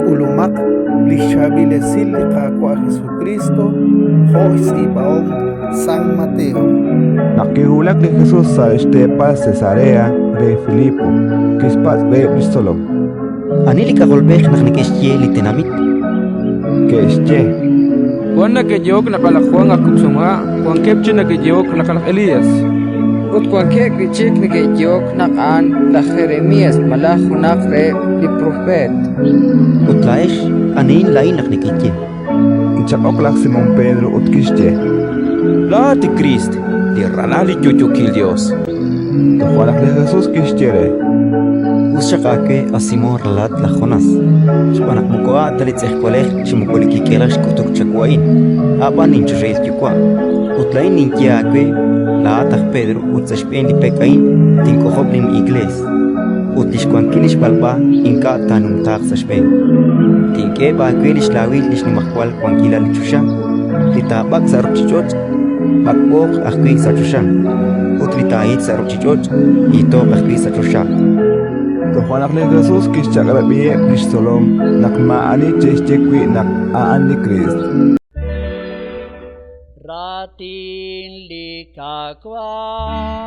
K'ulumaq li xChaab'il Esil li Qaawa' Jesukriist jo' xtz'iib'ahom San Mateo. Naq kiwulak li Jesus sa' xteepal Cesarea re Filipo, kixpatz' reheb' li xtzolom: Ani li K'ajolb'ej naq neke'xye li tenamit? Ke'xye: Wan neke'yehok naq a' laj Jwan aj kub'sihomha', wankeb' chik neke'yehok naq a' laj Elías. Ut wankeb' wi' chik neke'yehok naq a'an laj Jeremías malaj junaq reheb' li propeet. Ut laa'ex, anihin laa'in naq nekeye? Kichaq'ok laj Simón Pedro ut kixye: Laa'at li Kriist, li Ralal li yo'yookil Yos. Toja' naq li Jesus kixye re: Us xaq aawe, a Simón ralalat laj Jonás, xb'aan naq moko a' ta li tz'ejwalej chi moko li kik'elej xk'utuk chawu a'in, a' b'an linchoxahil Yuwa'. Ut laa'in ninye aawe, laa'at aj Pedro ut sa' xb'een li pek a'in tink'ojob' lin'iklees, ut li xwankil li xb'alb'a ink'a' taanumtaaq sa' xb'een. Tink'eheb' aawe li xlaawil li xnimajwal wankilal li choxa, li taab'ak' sa' ruuchich'och', b'ak'b'ooq ajwi' sa' choxa, ut li taahit sa' ruuchich'och', hiitooq ajwi' sa' choxa. Toja' naq li Jesus kixchaq'rab'iheb' li xtzolom naq maa'ani che'xye wi' naq a'an li Kriist. Raatin li Qaawa'.